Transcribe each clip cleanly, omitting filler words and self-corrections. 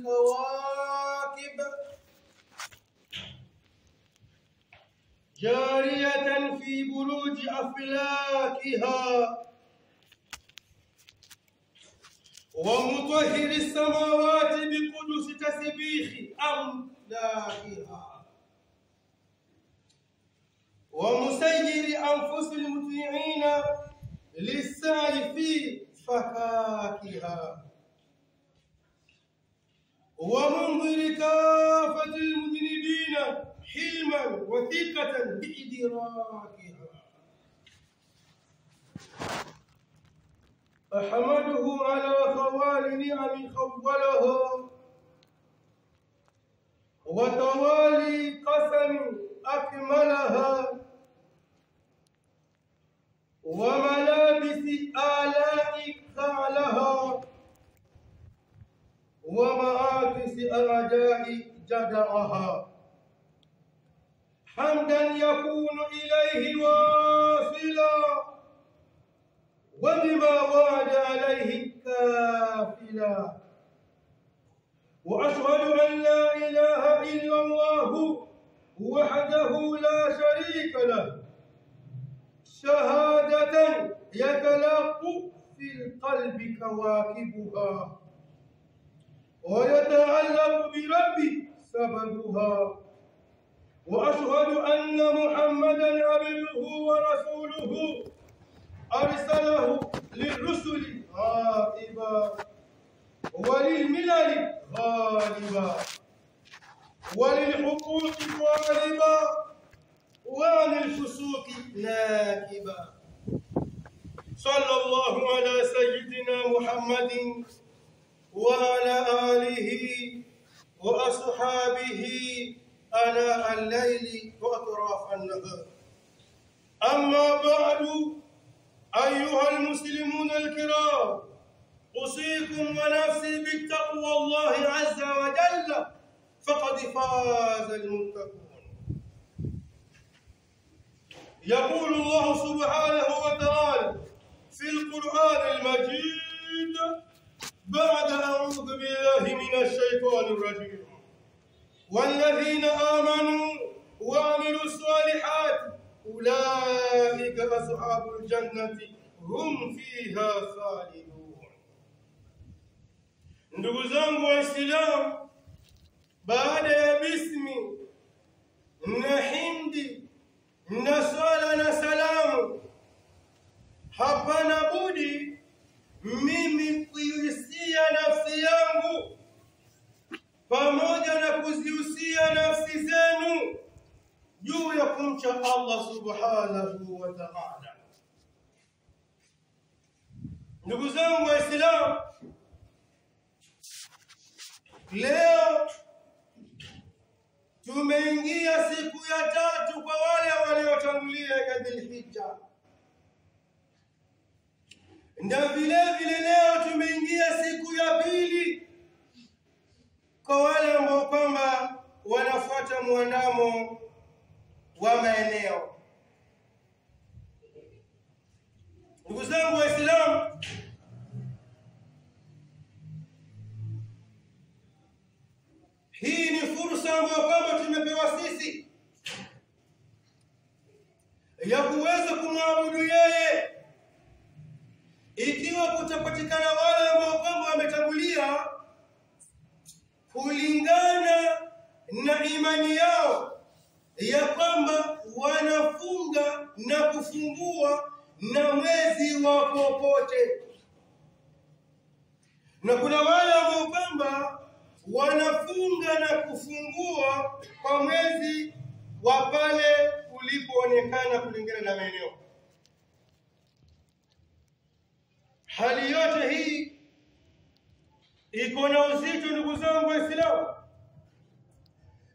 الكواكب جارية في بروج أفلاكها، ومطهر السماوات بقدس تسبيح أملاكها، ومسير أنفس المطيعين للسعي في فكاكها، ومنظر كافة المذنبين حلما وثقة بإدراكها. أحمده على خوال نعم خوله، وتوالي قسم أكملها، وملابس آلاء خعلها، ومعاكس أعداء جدعها. حمدا يكون إليه واصلا، وبما وعد عليه كافلا. وأشهد أن لا إله إلا الله وحده لا شريك له، شهادة يتلاق في القلب كواكبها، ويتعلق بربي سببها. وأشهد أن محمدًا عبده ورسوله، أرسله للرسل غائبا، وللملل غالبا، وللحقوق طالبا، وعن الفسوق ناكبا. صلى الله على سيدنا محمد وعلى آله وأصحابه آناء الليل وأطراف النهار. أما بعد، أيها المسلمون الكرام، أوصيكم ونفسي بالتقوى الله عز وجل، فقد فاز المتقون. يقول الله سبحانه وتعالى في القرآن المجيد بعد أعوذ بالله من الشيطان الرجيم: والذين آمنوا وعملوا الصالحات أولئك أصحاب الجنة هم فيها خالدون. Ndugu zangu Waislamu, baada ya bismi na hindi na swala na salamu, hapana budi mimi kuihusia nafsi yangu pamoja na kuzihusia nafsi zenu juu ya kumcha Allah subhanahu wa ta'ala. Ndugu zangu Waislamu, leo tumeingia siku ya tatu kwa wale waliotangulia ya Dhulhijja, na vile vile leo tumeingia siku ya pili kwa wale ambao kwamba wanafuata muandamo wa maeneo. Ndugu zangu Waislamu, hii ni fursa ambayo kwamba tumepewa sisi ya kuweza kumwabudu yeye, ikiwa kutapatikana wale ambao kwamba wametangulia kulingana na imani yao ya kwamba wanafunga na kufungua na mwezi wa popote, na kuna wale ambao kwamba wanafunga na kufungua kwa mwezi wa pale ulipoonekana kulingana na maeneo. Hali yote hii iko na uzito, ndugu zangu Waislamu.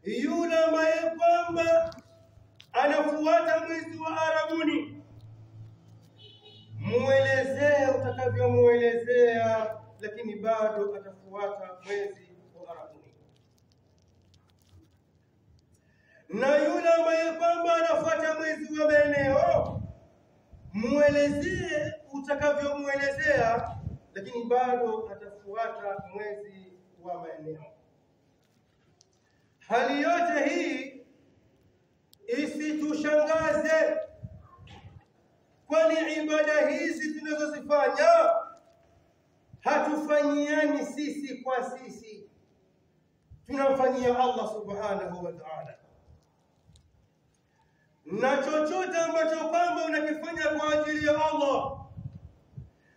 Yule ambaye kwamba anafuata mwezi wa Arabuni, muelezee utakavyomuelezea, lakini bado atafuata mwezi wa Arabuni. Na yule ambaye kwamba anafuata mwezi wa maeneo, muelezee utakavyomuelezea, lakini bado atafuata mwezi wa maeneo. Hali yote hii isitushangaze, kwani ibada hizi tunazozifanya hatufanyiani sisi kwa sisi, tunamfanyia Allah subhanahu wa ta'ala. Na chochote ambacho kwamba unakifanya kwa ajili ya Allah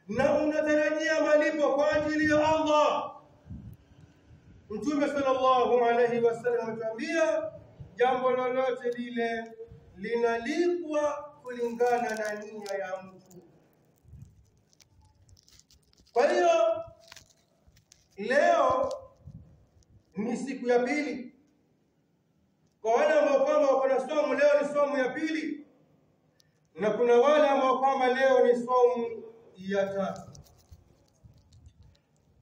na unatarajia malipo kwa ajili ya Allah, Mtume sallallahu alayhi wasallam ametuambia jambo lolote lile linalipwa kulingana na nia ya mtu. Kwa hiyo leo ni siku ya pili kwa wale ambao kwamba wako na somu, leo ni somu ya pili, na kuna wale ambao kwamba leo ni somu ya tatu.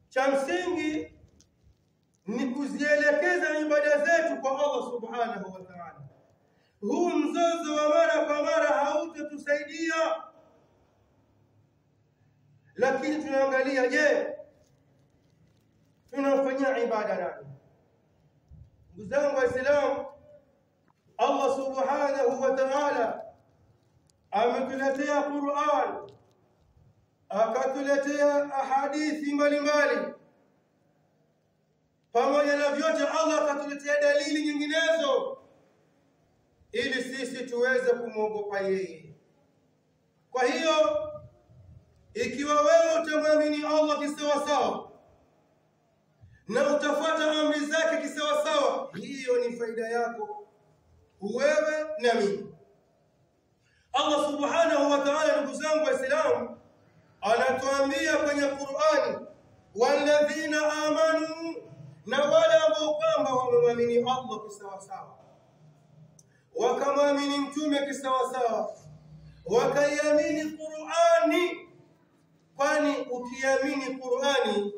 Cha msingi ni kuzielekeza ibada zetu kwa Allah subhanahu wa ta'ala. Huu mzozo wa mara kwa mara hautatusaidia, lakini tunaangalia, je, tunamfanyia ibada nani? Ndugu zangu Waislamu, Allah subhanahu wa ta'ala ametuletea Qur'an, akatuletea ahadithi mbalimbali. Pamoja na vyote, Allah akatuletea dalili nyinginezo ili sisi tuweze kumwogopa yeye. Kwa hiyo ikiwa wewe utamwamini Allah kisawasawa na utafuata amri zake kisawasawa, hiyo ni faida yako wewe na mimi. Allah subhanahu wa ta'ala, ndugu zangu Waislamu, anatuambia kwenye Qur'ani, walladhina amanu, na wale ambao kwamba wamemwamini Allah kisawasawa, wakamwamini mtume kisawasawa, wakaiamini Qur'ani. Kwani ukiamini Qur'ani,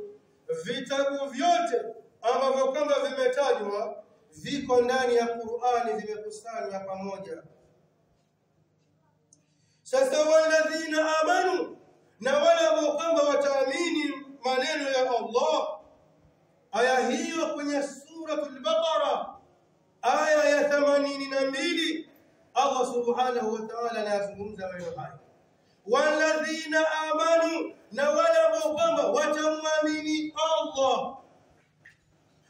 vitabu vyote ambavyo kwamba vimetajwa viko ndani ya Qur'ani, vimekusanywa pamoja. Sasa walladhina amanu, na wale ambao kwamba wataamini maneno ya Allah. Aya hiyo kwenye Suratul Baqara aya ya 82, Allah subhanahu wa ta'ala anazungumza maneno haya, walladhina amanu, na wale ambao kwamba watamwamini Allah,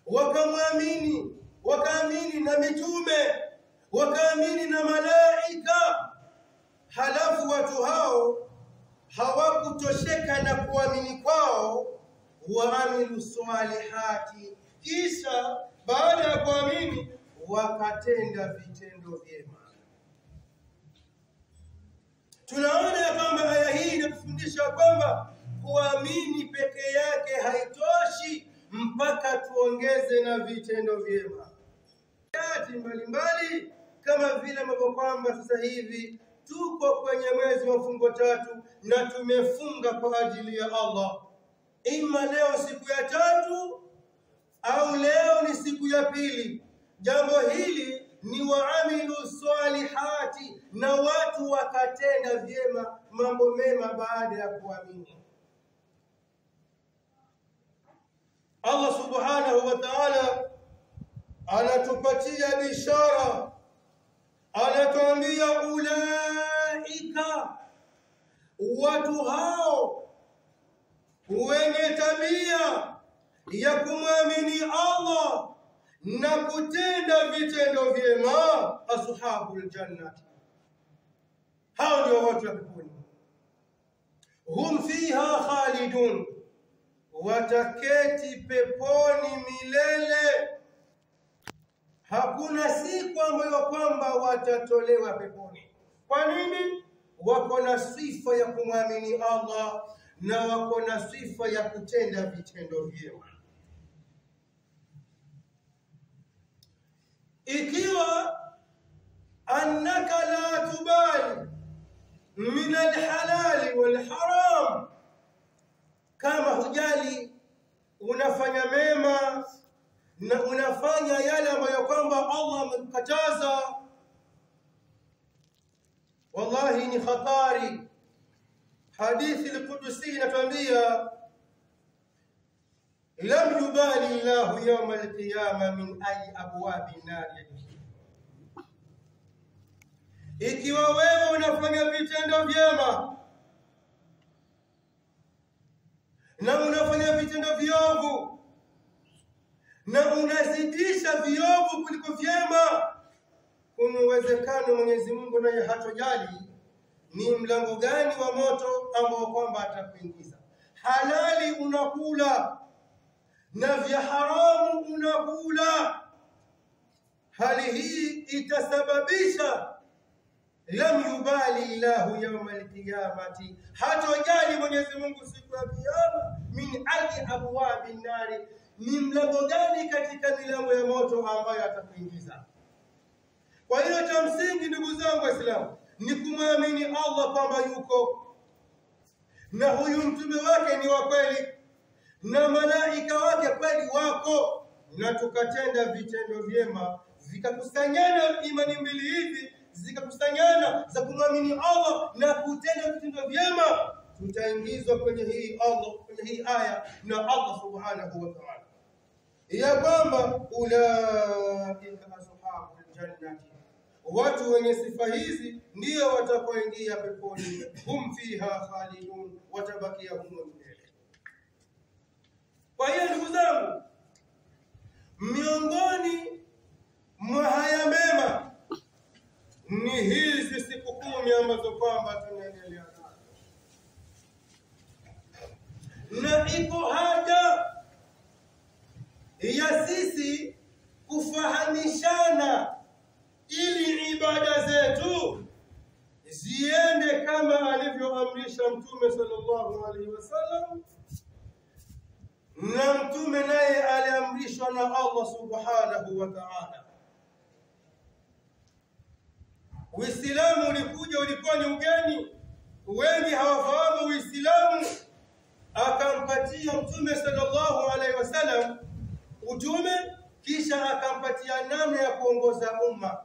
wakamwamini, wakaamini na mitume, wakaamini na malaika. Halafu watu hao hawakutosheka na kuamini kwao, waamilu salihati, kisha baada ya kuamini wakatenda vitendo vyema. Tunaona ya kwamba aya hii inatufundisha kwamba kuamini peke yake haitoshi, mpaka tuongeze na vitendo vyema mbalimbali, kama vile ambavyo kwamba sasa hivi tuko kwenye mwezi wa mfungo tatu na tumefunga kwa ajili ya Allah. Ima leo siku ya tatu au leo ni siku ya pili. Jambo hili ni waamilu salihati, na watu wakatenda vyema, mambo mema baada ya kuamini. Allah subhanahu wa ta'ala anatupatia bishara, anatuambia ulaika, watu hao wenye tabia ya kumwamini Allah na kutenda vitendo vyema, ashabul jannati, hao ndio watu wa peponi. Hum fiha khalidun, wataketi peponi milele, hakuna siku ambayo kwamba watatolewa peponi. Kwa nini? Wako na sifa ya kumwamini Allah na wako na sifa ya kutenda vitendo vyema. Ikiwa annaka la tubali min alhalali walharam, kama hujali unafanya mema na unafanya yale ambayo kwamba Allah amekukataza, wallahi ni hatari. Hadithi al-Qudusi inatuambia Lam yubali llahu yawma alqiyama min ayi abwabi nari yadkhul. Ikiwa wewe unafanya vitendo vyema na unafanya vitendo viovu na unazidisha viovu kuliko vyema, kuna uwezekano Mwenyezi Mungu naye hatojali ni mlango gani wa moto ambao kwamba atakuingiza. Halali unakula na vya haramu unakula. Hali hii itasababisha lam yubali llahu yawma alqiyamati, hatojali Mwenyezi Mungu siku ya Kiyama, min ayi abwabi nari, ni mlango gani katika milango ya moto ambayo atakuingiza. Kwa hiyo cha msingi, ndugu zangu Waislamu, ni kumwamini Allah kwamba yuko na huyu mtume wake ni wa kweli na malaika wake kweli wako, na tukatenda vitendo vyema, zikakusanyana imani mbili hizi zikakusanyana za kumwamini Allah na kutenda vitendo vyema, tutaingizwa kwenye hii Allah, kwenye hii aya na Allah subhanahu wa ta'ala ya kwamba ulaika ashabul jannati, watu wenye sifa hizi ndio watakaoingia peponi, hum fiha khalidun, watabakia humo milele. Kwa hiyo ndugu zangu, miongoni mwa haya mema ni hizi siku 10 ambazo kwamba tunaendelea nazo, na iko haja ya sisi kufahamishana ili ibada zetu ziende kama alivyoamrisha Mtume sallallahu alaihi wasallam, na Mtume naye aliamrishwa na Allah subhanahu wa ta'ala. Uislamu ulikuja, ulikuwa ni ugeni, wengi hawafahamu Uislamu. Akampatia Mtume sallallahu alaihi wasallam utume, kisha akampatia namna ya kuongoza umma,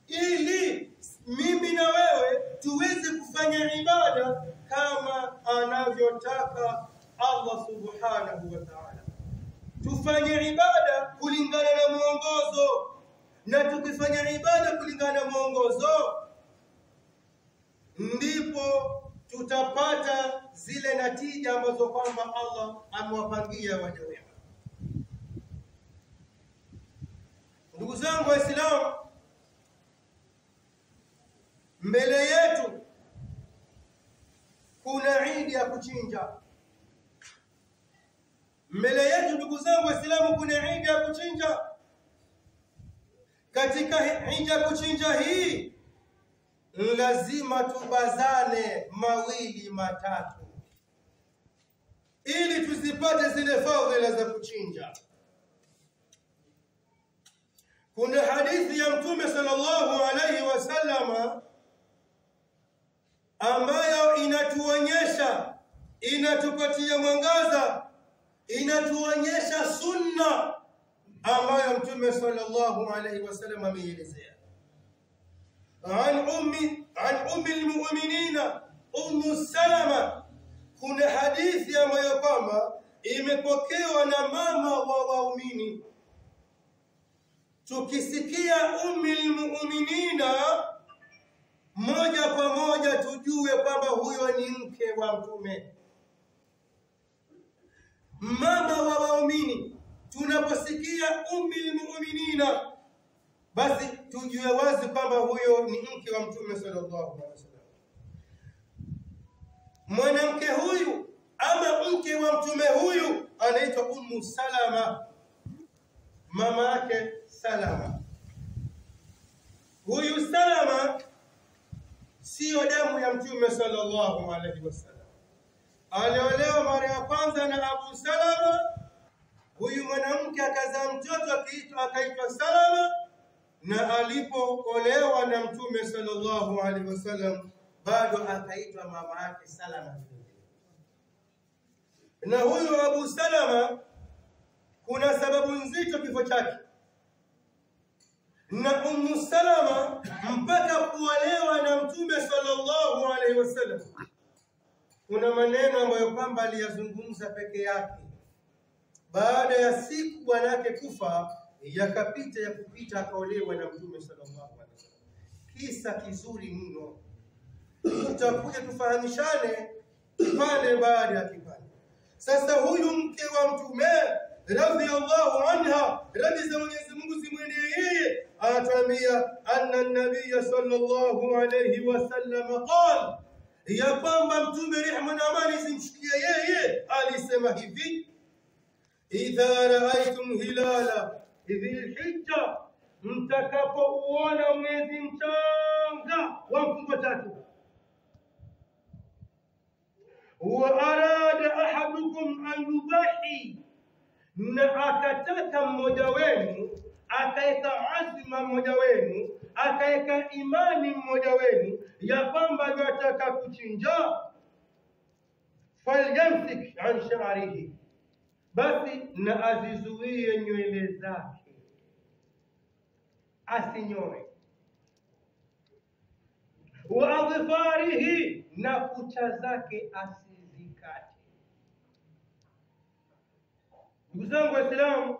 ili mimi na wewe tuweze kufanya ibada kama anavyotaka Allah subhanahu wa ta'ala. Tufanye ibada kulingana na mwongozo, na tukifanya ibada kulingana na mwongozo ndipo tutapata zile natija ambazo kwamba Allah amewapangia waja wema. Ndugu zangu Waislamu, mbele yetu kuna Idi ya kuchinja. Mbele yetu ndugu zangu Waislamu, kuna Idi ya kuchinja. Katika Idi ya kuchinja hii lazima tubazane mawili matatu ili tusipate zile fadhila za kuchinja. Kuna hadithi ya Mtume sallallahu alaihi wasallama ambayo inatuonyesha, inatupatia mwangaza, inatuonyesha sunna ambayo Mtume sallallahu alaihi wasallam ameielezea. An ummi almu'minina Ummu Salama, kuna hadithi ambayo kwamba imepokewa na mama wa waumini. Tukisikia ummi almu'minina moja kwa moja tujue kwamba huyo ni mke wa Mtume, mama wa waumini. Tunaposikia ummi almu'minina basi tujue wazi kwamba huyo ni mke wa Mtume sallallahu alaihi wasallam. Mwanamke huyu ama mke wa Mtume huyu anaitwa Ummu Salama, mama yake Salama. Huyu Salama sio damu ya Mtume sallallahu alaihi wasallam. Aliolewa mara ya kwanza na Abu Salama. Huyu mwanamke akazaa mtoto akaitwa Salama, na alipoolewa na Mtume sallallahu alaihi wasallam bado akaitwa mama yake Salama. Na huyu Abu Salama kuna sababu nzito kifo chake, na Ummu Salama mpaka kuolewa na Mtume sallallahu alaihi wasallam kuna maneno ambayo kwamba aliyazungumza peke yake. Baada ya siku bwanake kufa, yakapita ya kupita, akaolewa na Mtume sallallahu alaihi wasallam. Kisa kizuri mno, tutakuja tufahamishane kipande baada ya kipande. Sasa huyu mke wa Mtume radhiyallahu anha, radhi za Mwenyezi Mungu zimwendee yeye, anatuambia anna nabiyya sallallahu alayhi wasallam qala, ya kwamba Mtume rehma na amani zimshukie yeye alisema hivi: idha raaitum hilala dhilhijja, mtakapouona mwezi mchanga wa mfungo tatu, wa arada ahadukum an yudahi, na akataka mmoja wenu, akaeka azma mmoja wenu, akaeka imani mmoja wenu ya kwamba yataka kuchinja, falyamsik an sha'rihi, basi na azizuie nywele zake asinyoe, wa adfarihi, na kucha zake asizikate. Ndugu zangu Waislamu,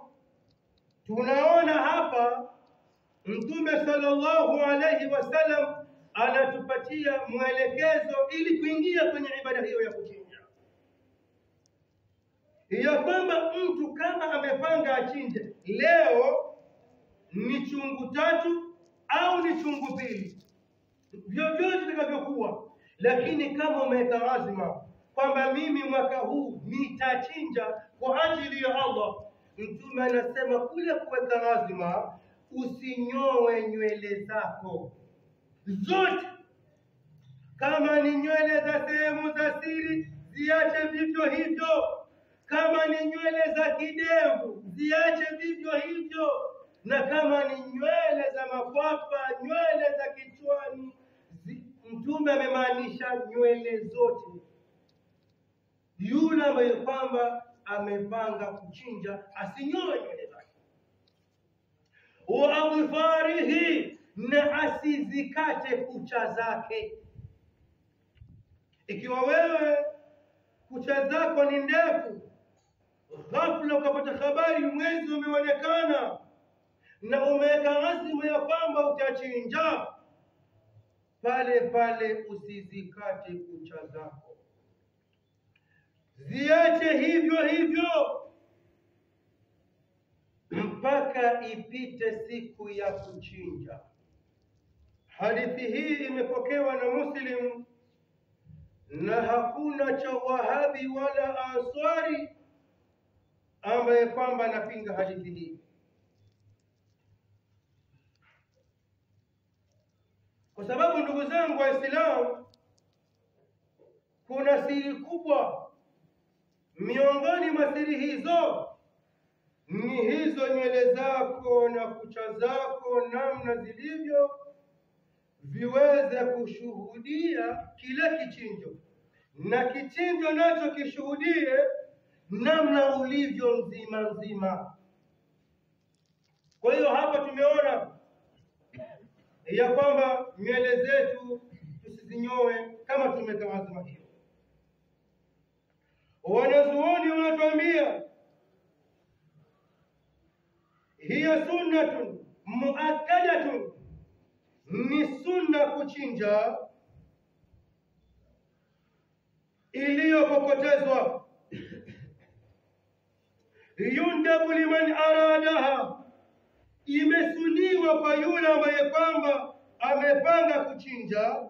tunaona hapa Mtume sallallahu alayhi wasallam anatupatia mwelekezo ili kuingia kwenye ibada hiyo ya kuchinja, ya kwamba mtu kama amepanga achinje leo ni chungu tatu au ni chungu pili, vyovyote itakavyokuwa, lakini kama umeweka azma kwamba mimi mwaka huu nitachinja kwa ajili ya Allah, Mtume anasema kule kuweka azma, usinyoe nywele zako zote. Kama ni nywele za sehemu za siri ziache vivyo hivyo, kama ni nywele za kidevu ziache vivyo hivyo, na kama ni nywele za makwapa, nywele za kichwani, Mtume amemaanisha nywele zote. Yule ambaye kwamba amepanga kuchinja asinyoe nywele zake, wa adfarihi, na asizikate kucha zake. Ikiwa wewe kucha zako ni ndefu, ghafla ukapata habari mwezi umeonekana na umeweka azma ya kwamba utachinja, pale pale usizikate kucha zako, ziache hivyo hivyo mpaka ipite siku ya kuchinja. Hadithi hii imepokewa na Muslim, na hakuna cha Wahabi wala Answari ambaye kwamba anapinga hadithi hii, kwa sababu ndugu zangu Waislamu, kuna siri kubwa. Miongoni mwa siri hizo ni hizo nywele zako na kucha zako namna zilivyo viweze kushuhudia kile kichinjo, na kichinjo nacho kishuhudie namna ulivyo mzima mzima. Kwa hiyo hapa tumeona ya kwamba nywele zetu tusizinyoe kama tumeweka azma hiyo. Wanazuoni wanatuambia hiya sunnatun muakkadatun, ni sunna kuchinja iliyokokotezwa. Yundabu liman aradaha, imesuniwa kwa yule ambaye kwamba amepanga kuchinja,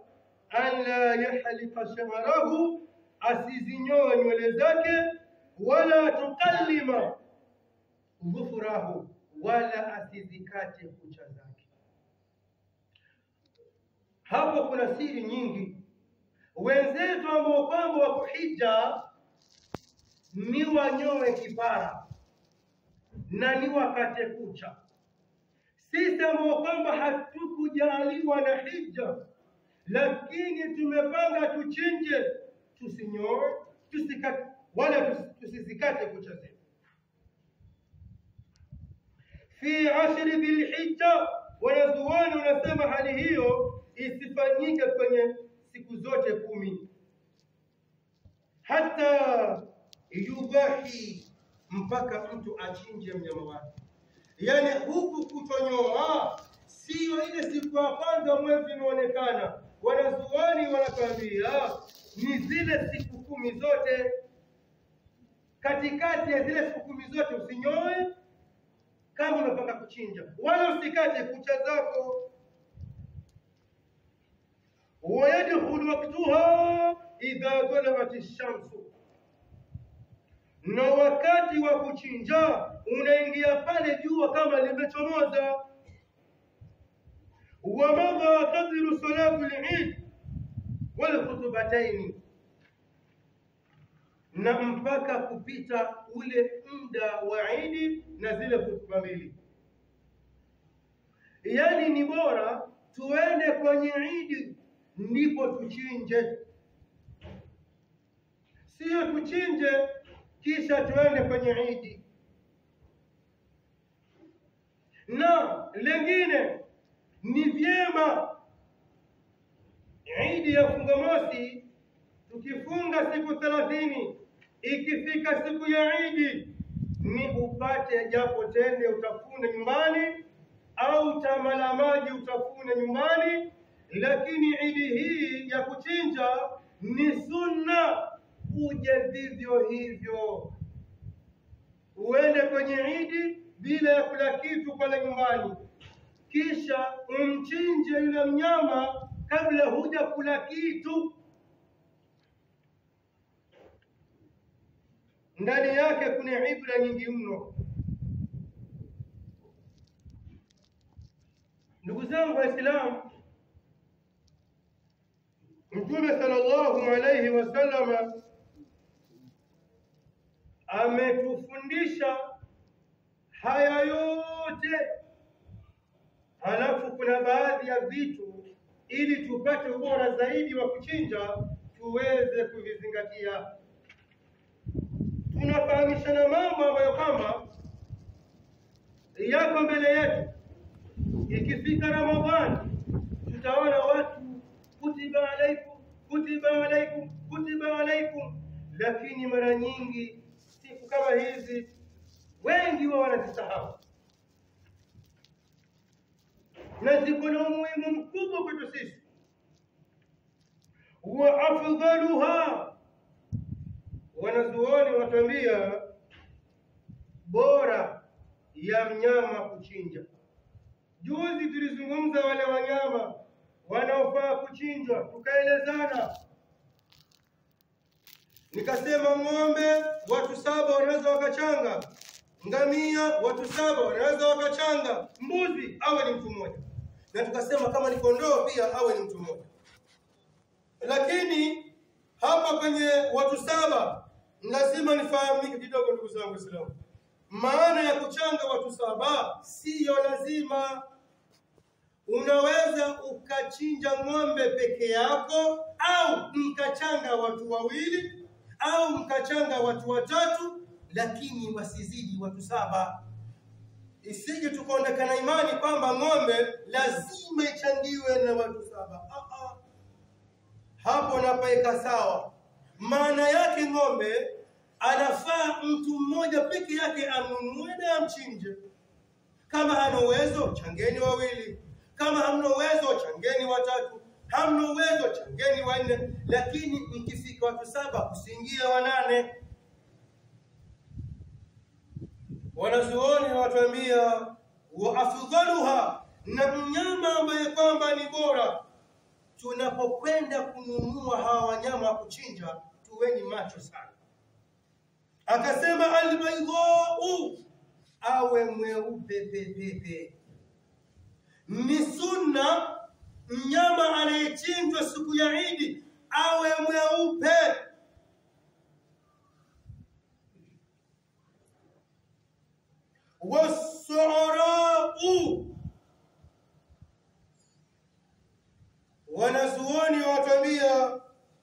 an la yahlika sha'rahu, asizinyoe nywele zake, wala tukallima dhufurahu, wala asizikate kucha zake. Hapo kuna siri nyingi. Wenzetu ambao kwamba wako hija ni wanyoe kipara na ni wakate kucha. Sisi ambao kwamba hatukujaliwa na hija, lakini tumepanga tuchinje, tusinyoe, tusikate wala tusizikate kucha zetu. Fi ashri dhilhijja, wanazuoni wanasema hali hiyo isifanyike kwenye siku zote 10, hata yubahi, mpaka mtu achinje mnyama wake. Yaani huku kutonyoa sio ile siku ya kwanza mwezi umeonekana. Wanazuoni wanatuambia ni zile siku 10 zote. Katikati ya zile siku 10 zote usinyoe kama unapanga kuchinja, wala usikate kucha zako. Wayadkhulu waqtuha idha talaat ash-shamsu, na wakati wa kuchinja unaingia pale jua kama limechomoza. Wa madha qadru salatu al-Eid wal khutbatayn, na mpaka kupita ule muda wa Eid na zile khutba mbili. Yani ni bora tuende kwenye Eid ndipo tuchinje, sio tuchinje kisha tuende kwenye Eid. Na lengine ni vyema Eid ya fungamosi tukifunga siku 30, ikifika siku ya Eid ni upate japo tende utafune nyumbani au tamala maji utafune nyumbani, lakini Eid hii ya kuchinja ni sunna uje vivyo hivyo, uende kwenye Eid bila ya kula kitu pale nyumbani, kisha umchinje yule mnyama kabla huja kula kitu. Ndani yake kuna ibra nyingi mno. Ndugu zangu Waislamu, Mtume sallallahu alayhi wasallam ametufundisha haya yote, halafu kuna baadhi ya vitu ili tupate ubora zaidi wa kuchinja tuweze kuvizingatia. Tunafahamishana mambo ambayo kwamba yako mbele yetu. Ikifika Ramadhani tutaona watu kutiba alaikum, kutiba alaikum, kutiba alaikum, lakini mara nyingi siku kama hizi wengi wao wanazisahau, na ziko na umuhimu mkubwa kwetu sisi. Wa afdaluha, wanazuoni watuambia bora ya mnyama kuchinja. Juzi tulizungumza wale wanyama wanaofaa kuchinjwa, tukaelezana, nikasema ng'ombe watu 7 wanaweza wakachanga, ngamia watu 7 wanaweza wakachanga, mbuzi awe ni mtu mmoja, na tukasema kama ni kondoo pia awe ni mtu mmoja. Lakini hapa kwenye watu 7 lazima nifahamike kidogo, ndugu zangu Waislamu, maana ya kuchanga watu 7 siyo lazima. Unaweza ukachinja ng'ombe peke yako, au mkachanga watu 2 au mkachanga watu 3, lakini wasizidi watu 7. Isije tukaonekana imani kwamba ng'ombe lazima ichangiwe na watu 7. Hapo napaeka sawa. Maana yake ng'ombe anafaa mtu mmoja peke yake amnunue na amchinje. Kama hana uwezo changeni 2, kama hamna uwezo changeni 3, hamna uwezo changeni 4, lakini mkifika watu 7 usiingie 8. Wanazuoni watuambia wa afdhaluha, na mnyama ambaye kwamba ni bora. Tunapokwenda kununua hawa wanyama wa kuchinja tuweni macho sana. Akasema albaydau, awe mweupe pepepe. Ni sunna mnyama anayechinjwa siku ya Idi awe mweupe. Wasurau, wanazuoni watuambia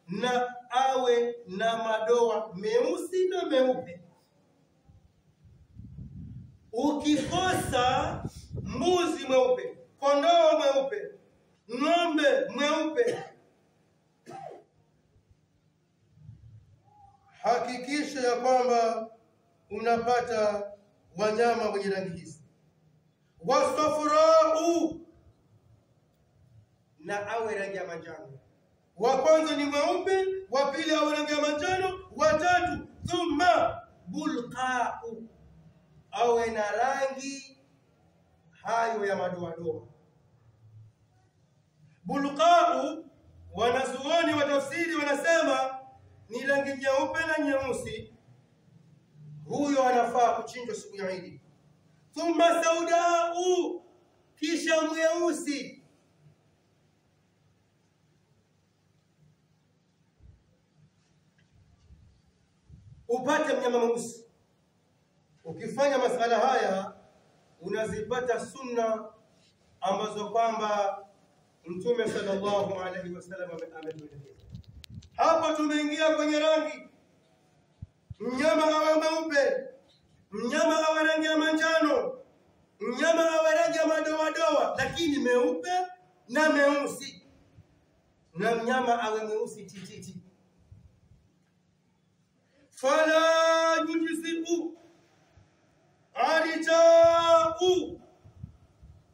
na awe na madoa meusi na meupe. Ukikosa mbuzi mweupe, kondoo mweupe, ng'ombe mweupe, hakikisha ya kwamba unapata wanyama wenye rangi hizi. Wasafrau, na awe rangi ya manjano. Wa kwanza ni mweupe, wa pili awe rangi ya manjano, wa tatu thumma bulqau, awe na rangi hayo ya madoadoa. Bulqau, wanazuoni wa tafsiri wanasema ni rangi nyeupe na nyeusi. Huyo anafaa kuchinjwa siku ya Idi. Thumma saudau, kisha mweusi. Upate mnyama mweusi. Ukifanya masala haya unazipata sunna ambazo kwamba Mtume sallallahu alaihi wasallam ametuelekeza. Hapa tumeingia kwenye rangi. Mnyama awe mweupe, mnyama awe rangi ya manjano, mnyama awe rangi ya madoadoa, lakini meupe na meusi, na mnyama awe mweusi tititi. Fala yujziu arijau,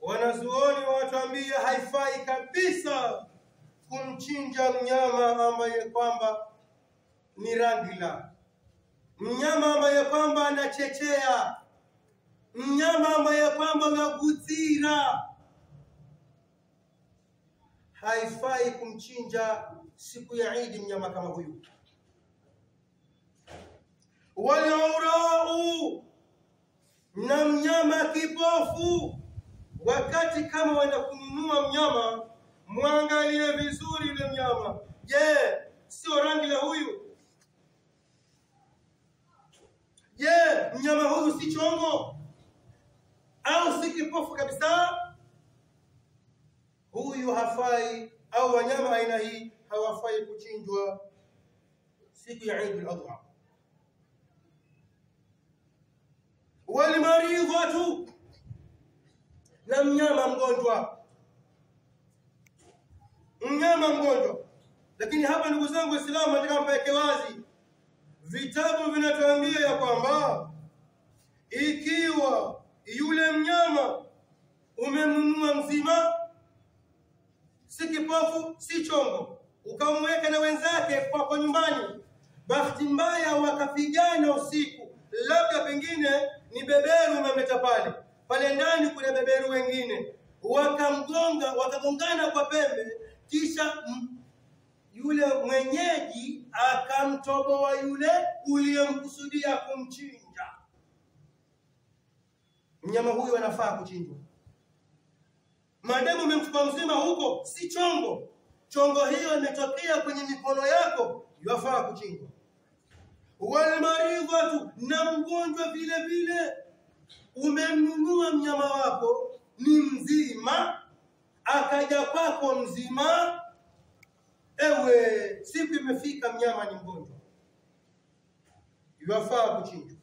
wanazuoni watuambia haifai kabisa kumchinja mnyama ambaye kwamba ni rangila, mnyama ambaye kwamba anachechea, mnyama ambaye kwamba anagutira. Haifai kumchinja siku ya Idi mnyama kama huyu. Walaurau, na mnyama kipofu. Wakati kama waenda kununua mnyama, muangalie vizuri yule mnyama. Je, sio rangi la huyu? Je, mnyama huyu si chongo au si kipofu kabisa? Huyu hafai, au wanyama aina hii hawafai kuchinjwa siku ya Eid al-Adha. Walmaridhatu, na mnyama mgonjwa, mnyama mgonjwa. Lakini hapa ndugu zangu Waislamu, nataka mpeke wazi, vitabu vinatuambia ya kwamba ikiwa yule mnyama umemnunua mzima, si kipofu si chongo, ukamweka na wenzake kwako nyumbani, bahati mbaya wakapigana usiku, labda pengine ni beberu umemleta pale pale, ndani kuna beberu wengine, wakamgonga, wakagongana kwa pembe, kisha yule mwenyeji akamtoboa yule uliyemkusudia kumchinja. Mnyama huyu anafaa kuchinjwa maadamu umemchukua mzima huko, si chongo. Chongo hiyo imetokea kwenye mikono yako, yafaa kuchinjwa. Walmaridhatu, na mgonjwa vile vile. Umemnunua mnyama wako ni mzima, akaja kwako mzima, ewe siku imefika mnyama ni mgonjwa, yafaa kuchinjwa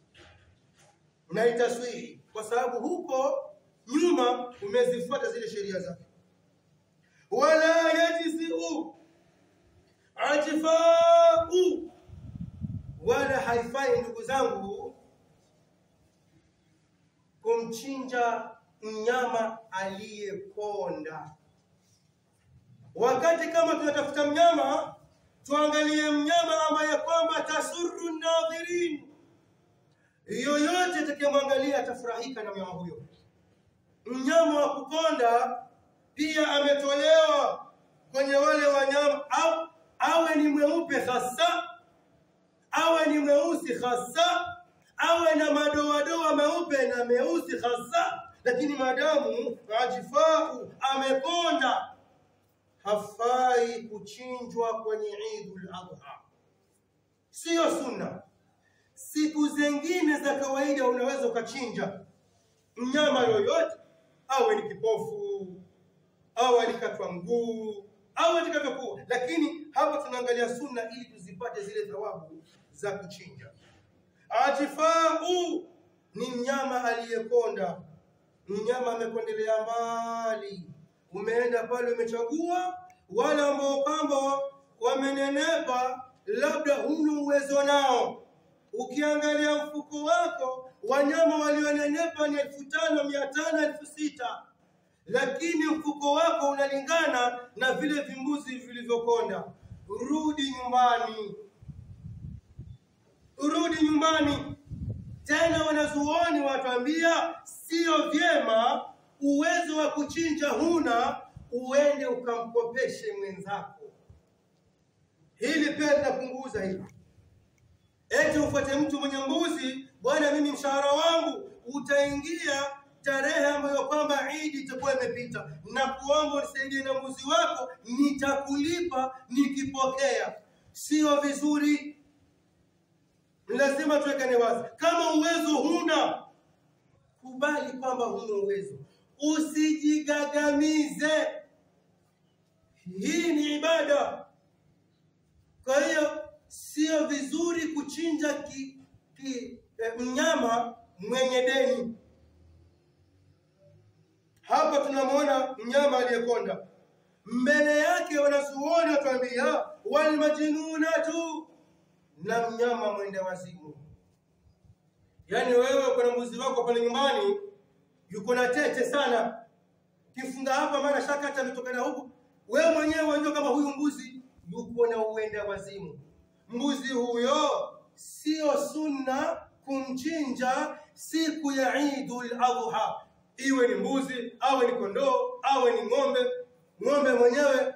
na itaswihi, kwa sababu huko nyuma umezifuata zile sheria zake. Wala yajziu ajfau, wala haifai ndugu zangu kumchinja mnyama aliyekonda. Wakati kama tunatafuta mnyama, tuangalie mnyama ambaye kwamba tasurru nadhirin, yoyote atakayemwangalia atafurahika na mnyama huyo. Mnyama wa kukonda pia ametolewa kwenye wale wanyama, au awe ni mweupe hasa, awe ni mweusi hasa, awe na madoadoa meupe na meusi hasa, lakini madamu ajifau amekonda, hafai kuchinjwa kwenye Eidul Adha. Siyo sunna. Siku zingine za kawaida unaweza ukachinja mnyama yoyote, awe ni kipofu, au alikatwa mguu, au atakavyokuwa, lakini hapa tunaangalia sunna ili tuzipate zile thawabu za kuchinja. Ajifau ni mnyama aliyekonda, mnyama amekondelea mbali, umeenda pale umechagua wale ambao kwamba wamenenepa, labda huna uwezo nao, Ukiangalia mfuko wako wanyama walionenepa ni 5,500, 6,000, lakini mfuko wako unalingana na vile vimbuzi vilivyokonda. Rudi nyumbani, rudi nyumbani. Tena wanazuoni watuambia sio vyema, uwezo wa kuchinja huna, uende ukamkopeshe mwenzako. Hili pia linapunguza hili. Eti ufuate mtu mwenye mbuzi, bwana, mimi mshahara wangu utaingia tarehe ambayo kwamba Idi itakuwa imepita, na kuomba unisaidie na mbuzi wako, nitakulipa nikipokea. Sio vizuri. Lazima tuwekane wazi. Kama uwezo huna, kubali kwamba huna uwezo, usijigagamize. Hii ni ibada. Kwa hiyo sio vizuri kuchinja mnyama mwenye deni. Hapa tunamuona mnyama aliyekonda, mbele yake wanazuoni watuambia walmajnunatu, na mnyama mwende wazimu. Yaani wewe kuna mbuzi wako pale nyumbani yuko na tete sana, kifunga hapa mara shaka hata ametoka na huku, wewe mwenyewe unajua kama huyu mbuzi yuko na uenda wazimu. Mbuzi huyo sio sunna kumchinja siku ya Eidul Adha, iwe ni mbuzi awe ni kondoo awe ni ng'ombe. Ng'ombe mwenyewe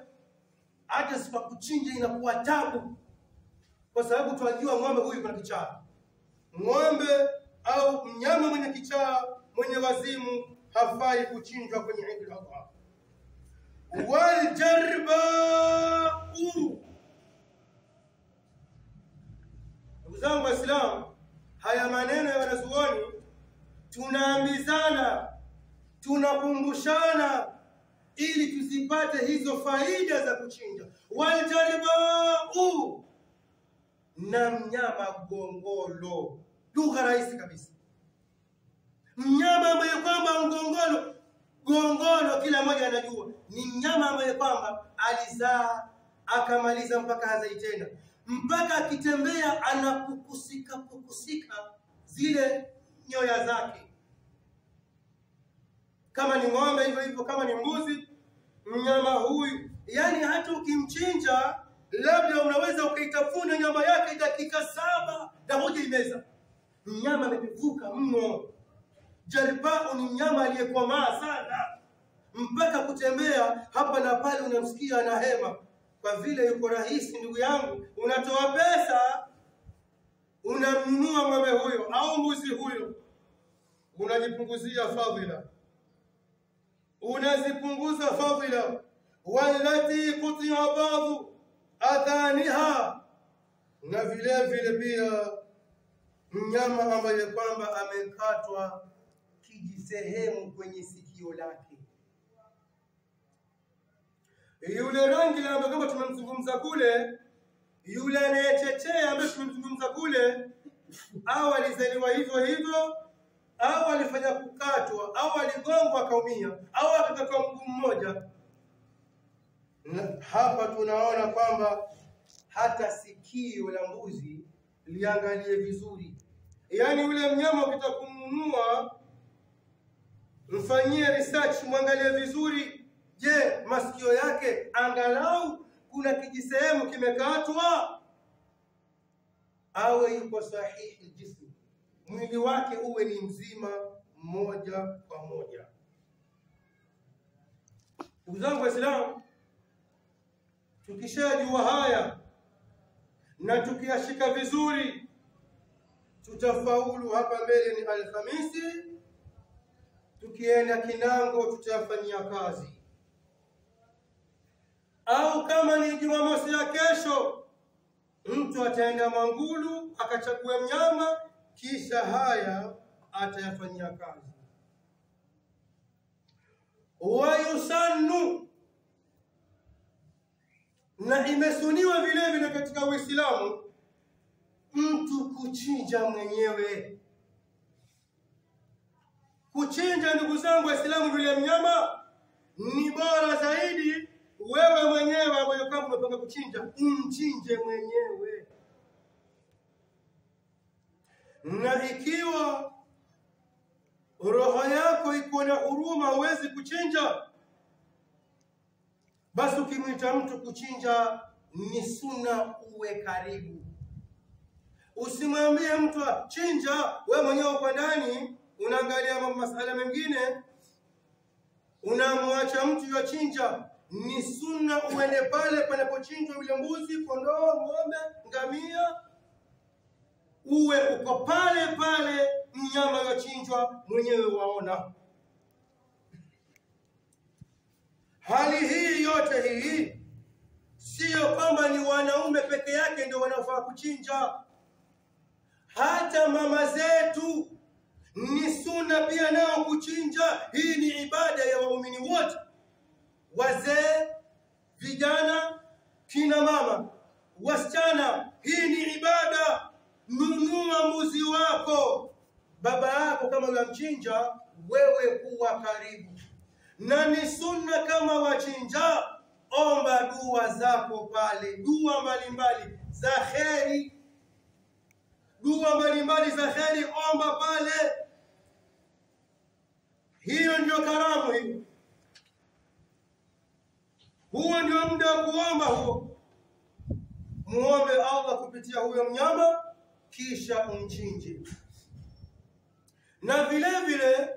hata sipa kuchinja inakuwa tabu, kwa sababu tunajua ng'ombe huyu kuna kichaa. Ng'ombe au mnyama mwenye kichaa, mwenye wazimu hafai kuchinjwa kwenye Eidul Adha. Wal jarba'u, ndugu zangu Waislamu, haya maneno ya wanazuoni tunaambizana, tunakumbushana ili tuzipate hizo faida za kuchinja. Wal jarba'u, na mnyama gongolo, lugha rahisi kabisa. Mnyama ambaye kwamba mgongolo, gongolo kila mmoja anajua ni mnyama ambaye kwamba alizaa akamaliza mpaka hazai tena, mpaka akitembea anapukusika pukusika zile nyoya zake. Kama ni ng'ombe hivyo hivyo, kama ni mbuzi, mnyama huyu yani hata ukimchinja labda unaweza ukaitafuna nyama yake dakika 7 na hujaimeza. Mnyama amepevuka mno. Jarbau ni mnyama aliyekomaa sana, mpaka kutembea hapa na pale unamsikia ana hema. Kwa vile yuko rahisi, ndugu yangu, unatoa pesa unamnunua ng'ombe huyo au mbuzi huyo, unajipunguzia fadhila, unazipunguza fadhila. Wallati kutia baadhu adhaniha, na vile vile pia mnyama ambaye kwamba amekatwa kijisehemu kwenye sikio lake, yule rangi ambaye kama tumemzungumza kule, yule anayechechea ambaye tumemzungumza kule, au alizaliwa hivyo hivyo, au alifanya kukatwa, au aligongwa akaumia, au akakatwa mguu mmoja. Na hapa tunaona kwamba hata sikio la mbuzi liangalie vizuri. Yaani yule mnyama ukitaka kumnunua, mfanyie research, mwangalie vizuri. Je, masikio yake angalau kuna kijisehemu kimekatwa? Awe yuko sahihi jismu, mwili wake uwe ni mzima moja kwa moja. Ndugu zangu Waislamu, tukishajua haya na tukiyashika vizuri, tutafaulu. Hapa mbele ni Alhamisi, tukienda Kinango tutayafanyia kazi, au kama ni Jumamosi ya kesho, mtu ataenda Mwangulu akachagua mnyama, kisha haya atayafanyia kazi. Wayusannu, na imesuniwa vile vile katika Uislamu mtu kuchinja mwenyewe. Kuchinja, ndugu zangu Waislamu, vile mnyama ni bora zaidi. Wewe mwenyewe ambaye kama umepanga kuchinja, umchinje mwenyewe. Na ikiwa roho yako iko na huruma, huwezi kuchinja, basi ukimwita mtu kuchinja ni sunna uwe karibu. Usimwambie mtu chinja, wewe mwenyewe uko ndani unaangalia masala mengine, unamwacha mtu yachinja. Ni sunna uende pale panapochinjwa yule mbuzi, kondoo, ng'ombe, ngamia, uwe uko pale pale mnyama yachinjwa, mwenyewe waona. Hali hii yote hii sio kwamba ni wanaume peke yake ndio wanaofaa kuchinja, hata mama zetu ni sunna pia nao kuchinja. Hii ni ibada ya waumini wote, wazee, vijana, kina mama, wasichana. Hii ni ibada. Nunua mbuzi wako, baba yako kama unamchinja, wewe kuwa karibu. Na ni sunna kama wachinja, omba dua zako pale, dua mbalimbali za kheri, dua mbalimbali za kheri, omba pale. Hiyo ndio karamu hiyo, huo ndio muda wa kuomba huo. Muombe Allah kupitia huyo mnyama, kisha umchinje. Na vile vile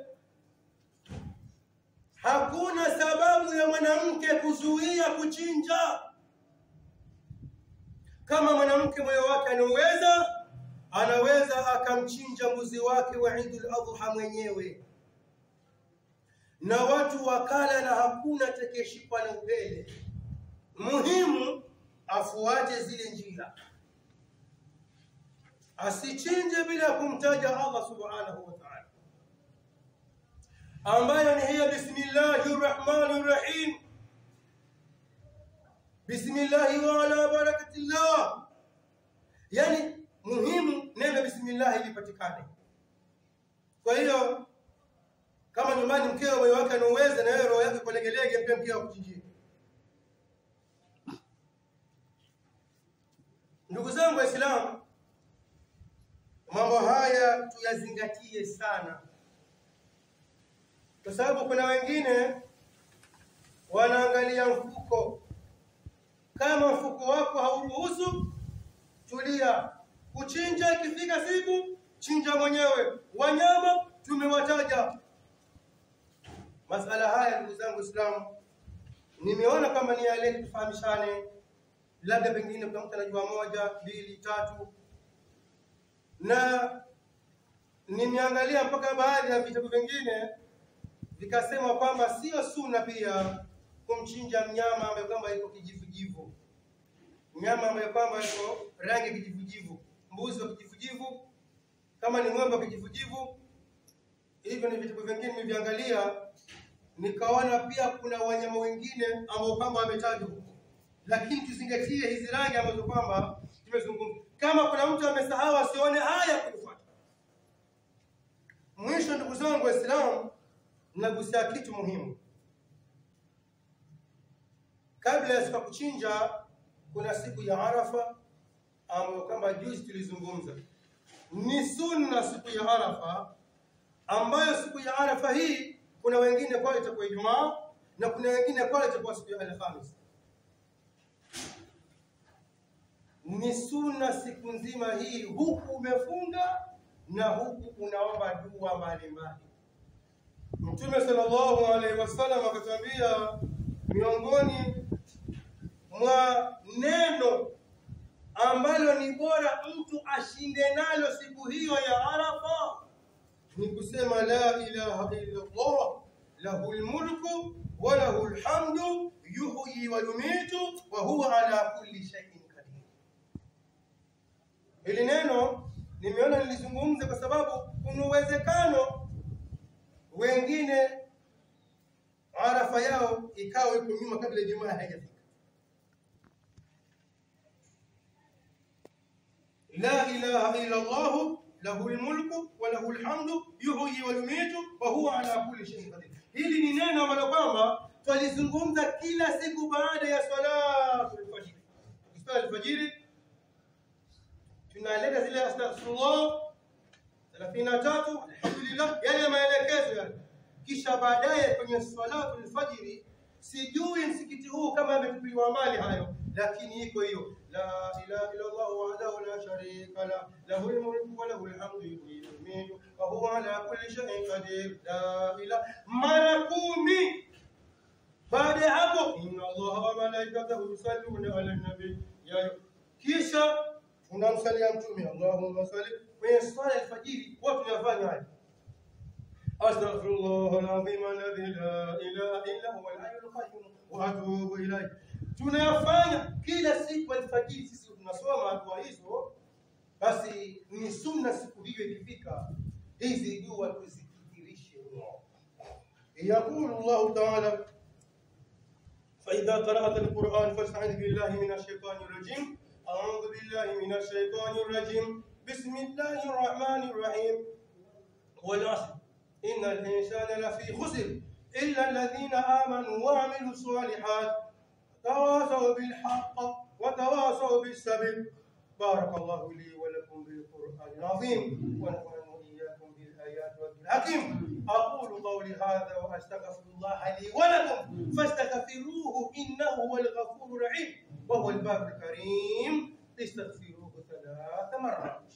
hakuna sababu ya mwanamke kuzuia kuchinja. Kama mwanamke moyo wake anaweza, anaweza akamchinja mbuzi wake wa Eidul Adha mwenyewe, na watu wakala, na hakuna atakayeshikwa na upele. Muhimu afuate zile njia, asichinje bila kumtaja Allah subhanahu wa ta'ala, ambayo ni hiya bismillahir rahmanir rahim, bismillahi wa ala barakatillah. Yani muhimu neno bismillah lipatikane. Kwa hiyo kama nyumbani mkeo moyo wake anauweza, na wewe roho yako iko legelege, mpe mkeo kuchinjia. Ndugu zangu Waislamu, mambo haya tuyazingatie sana, kwa sababu kuna wengine wanaangalia mfuko. Kama mfuko wako hauruhusu, tulia. Kuchinja ikifika siku, chinja mwenyewe. Wanyama tumewataja. Masala haya ndugu zangu Waislamu, nimeona kama ni yale tufahamishane, labda pengine kuna mtu anajua 1, 2, 3, na nimeangalia mpaka baadhi ya vitabu vingine vikasema kwamba sio sunna pia kumchinja mnyama ambaye kwamba yuko kijivujivu, mnyama ambaye kwamba yuko rangi kijivujivu, mbuzi wa kijivujivu, kama ni ng'ombe wa kijivujivu. Hivyo ni vitabu vingine nimeviangalia, nikaona pia kuna wanyama wengine ambao kwamba wametajwa huko, lakini tuzingatie hizi rangi ambazo kwamba tumezungumza. Kama kuna mtu amesahau asione haya kufuata. Mwisho ndugu zangu Waislamu, nagusia kitu muhimu. Kabla ya siku kuchinja, kuna siku ya Arafa ambayo kama juzi tulizungumza. Ni sunna siku ya Arafa, ambayo siku ya Arafa hii kuna wengine kwa itakuwa Ijumaa na kuna wengine kwa itakuwa siku ya Alhamisi. Ni sunna siku nzima hii, huku umefunga na huku unaomba dua mbalimbali. Mtume sallallahu alaihi wasallam akatuambia miongoni mwa neno ambalo ni bora mtu ashinde nalo siku hiyo ya Arafa ni kusema la ilaha illa Allah lahul mulku wa lahul hamdu yuhyi wa yumitu wa huwa ala kulli shay'in qadir. Hili neno nimeona nilizungumze kwa sababu kuna uwezekano wengine Arafa yao ikawa iko nyuma kabla Ijumaa haijafika. La ilaha illa Allah lahul mulku wa lahul hamdu yuhyi wa yumitu wa huwa ala kulli shay'in qadir. Hili ni neno ambalo kwamba twalizungumza kila siku baada ya salatul fajiri. Tukiswali alfajiri tunaleta zile astaghfirullah, 33, alhamdulillah, yale maelekezo yale. Kisha baadaye kwenye salatu alfajiri, sijui msikiti huu kama ametupiliwa mali hayo, lakini iko hiyo la ilaha illa Allah wahdahu la sharika la lahul mulku wa lahul hamdu yuhyi wa yumiitu wa huwa ala kulli shay'in qadir, la ilaha, mara 10. Baada ya hapo, inna Allaha wa malaikatahu yusalluna ala nabi, kisha tunamsalia Mtume, Allahumma salli. Kwenye swala alfajiri huwa tunafanya haya, astaghfirullah alazim alladhi la ilaha illa huwa alhayyul qayyum wa atubu ilayh. Tunayafanya kila siku alfajiri, sisi tunasoma dua hizo. Basi ni sunna siku hiyo ikifika, hizi dua tuzikithirishe mno. Yaqulu Allahu ta'ala, فإذا قرأت القرآن فاستعذ بالله من الشيطان الرجيم، أعوذ بالله من الشيطان الرجيم، بسم الله الرحمن الرحيم، والعصر إن الإنسان لفي خسر إلا الذين آمنوا وعملوا الصالحات تواصوا بالحق وتواصوا بالصبر. بارك الله لي ولكم بالقرآن العظيم ونفعني وإياكم بالآيات والذكر الحكيم. أقول قولي هذا وأستغفر الله لي ولكم فاستغفروه إنه هو الغفور الرحيم وهو الباب الكريم. استغفروه 3 مرات.